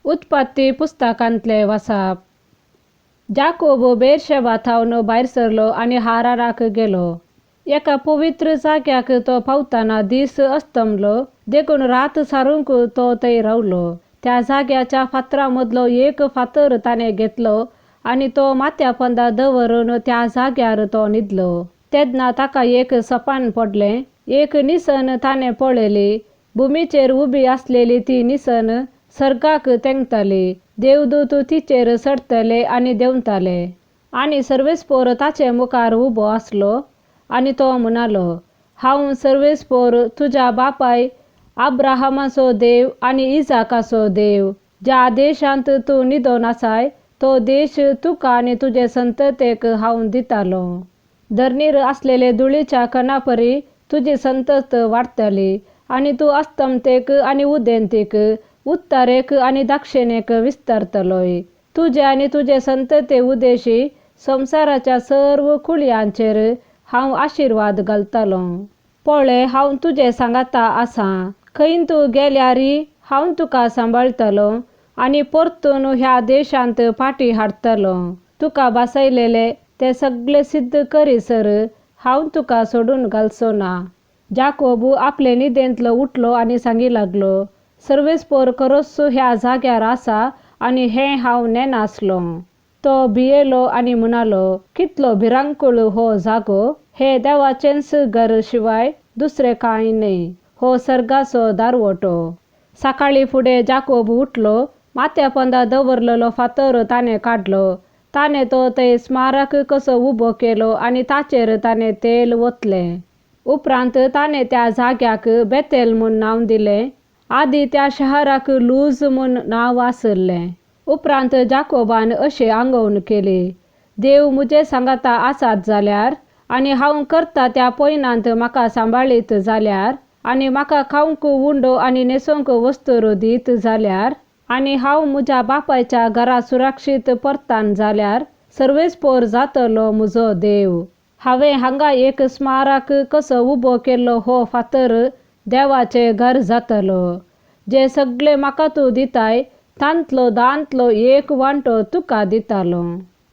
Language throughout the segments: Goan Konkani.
उत्पत्ती पुस्तकांतलें वसाप. जाकोब बेरशेबा थावन भायर सरलो आनी हाराराक गेलो. एका पवित्र जाग्याक तो पावतना दीस अस्तमलो देखून रात सारूंक तो थंय रावलो. त्या जाग्याच्या फातरा मदलो एक फातर ताणें घेतलो आनी तो माथ्या पोंदा दवरून त्या जाग्यार तो न्हिदलो. तेन्ना ताका एक सपन पडलें. एक निसन ताणें पळयली. भुमीचेर उबी आसलेली ती निसन सर्गाक तेंकताली. देवदूत तिचेर चडटले आनी देंवताले. आनी सर्वेस्पोर ताचे मुखार उबो आसलो आनी तो म्हणालो, हांव सर्वेस्पोर तुज्या बापाय अब्राहमाचो देव आनी इजाकाचो देव. ज्या देशांत तूं न्हिदोन आसाय तो देश तुका आनी तुजे संततेक हांव दितालो. धरणीर आसलेले धुळीच्या कणापरी तुजी संतत वाडटली आनी तूं अस्तमतेक आनी उदेंतीक, उत्तरेक आनी दक्षिणेक विस्तारतलोय. तुजे आनी तुजे संतते उदेशी संवसाराच्या सर्व कुळयांचेर हांव आशिर्वाद घालतलों. पळय, हांव तुजे सांगाता आसां. खंय तूं गेल्यारय हांव तुका सांबाळटलो आनी परतून ह्या देशांत फाटीं हाडटलो. तुका भासयलेले ते सगळे सिद्ध करीसर हांव तुका सोडून घालचो ना. जाकोब आपले न्हिदेंतलो उठलो आनी सांगी लागलो, सर्वेस्पोर खरोच ह्या जाग्यार आसा आनी हें हांव नेणासलों. तो भियेलो आनी म्हणालो, कितलो भिरांकूळ हो जागो! हें देवाचेंच घर शिवाय दुसरें कांय न्हय. हो सर्गाचो दारवटो. सकाळीं फुडें जाकोब उठलो. माथ्या पोंदा दवरलेलो फातर ताणें काडलो. ताणें तो थंय स्मारक कसो उबो केलो आनी ताचेर ताणें तेल ओतलें. उपरांत ताणें त्या जाग्याक बेतेल म्हूण नांव दिलें. आदीं त्या शहराक लूज म्हूण नांव आशिल्लें. उपरांत जाकोबान अशी आंगवण केली, देव म्हजे सांगाता आसात जाल्यार आनी हांव करता त्या पयणांत म्हाका सांबाळीत जाल्यार आनी म्हाका खावंक उंडो आनी न्हेसोवंक वस्तूर दीत जाल्यार आनी हांव म्हज्या बापायच्या घरा सुरक्षीत परतान जाल्यार सर्वेस्पोर जातलो म्हजो देव. हांवें हांगा एक स्मारक कसो उबो केल्लो हो फातर देवाचें घर जातलो. जे सगळे म्हाका तूं दिताय तांतलो दांतलो एक वांटो तुका दितालो.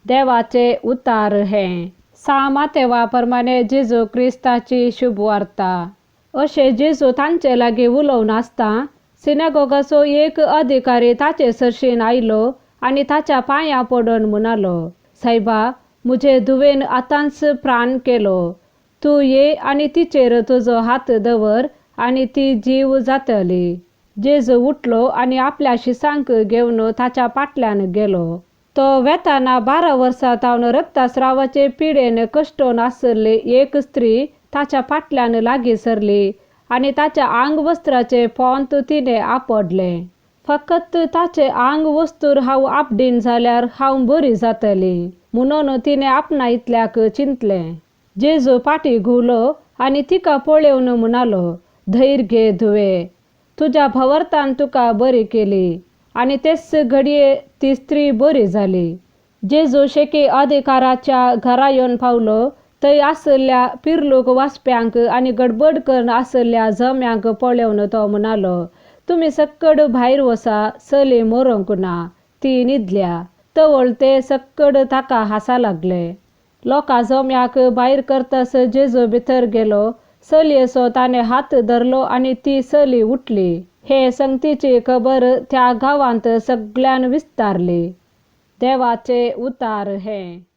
देवाचे उतार हें. सा मातेवा प्रमाणे जेजू क्रिस्ताची शुभवार्ता. अशें जेजू तांचे लागीं उलोवन आसता सिनागोगाचो एक अधिकारी ताचे सरशीन आयलो आनी ताच्या पांयां पडून म्हणालो, सायबा, म्हजे धुवेन आतांच प्राण केलो. तूं ये आनी तिचेर तुजो हात दवर आनी ती जीव जातली. जेजू उठलो आनी आपल्या शिसांक घेवन ताच्या फाटल्यान गेलो. तो वेताना 12 वर्सां थावन रक्तस्रावाचे पिडेन कश्टोवन आशिल्ली एक स्त्री ताच्या फाटल्यान लागीं सरली आनी ताच्या आंगवस्त्राचें पोंत तिणें आपडलें. फकत ताचें आंग वस्तूर हांव आपडीन जाल्यार हांव बरी जातली म्हणून तिणें आपणा इतल्याक चिंतलें. जेजू फाटीं घुंवलो आनी तिका पळोवन म्हणालो, धैर्य घे धुवे, तुज्या भवार्थान तुका बरी केली. आनी तेच घडये ती स्त्री बरी जाली. जेजू शेकी अधिकाराच्या घरा येवन पावलो. थंय आशिल्ल्या पिर्लूक वाचप्यांक आनी गडबड करून आशिल्ल्या जम्यांक पळोवन तो म्हणालो, तुमी सक्कड भायर वसा, चली मरोंक ना, ती न्हिदल्या. तवळ ते सक्कड ताका हासा लागले. लोकां जम्याक भायर करतास जेजू भितर गेलो. चलयेचो ताणें हात धरलो आनी ती चली उठली. हे संगतीची खबर त्या गांवांत सगळ्यान विस्तारली. देवाचे उतार हें.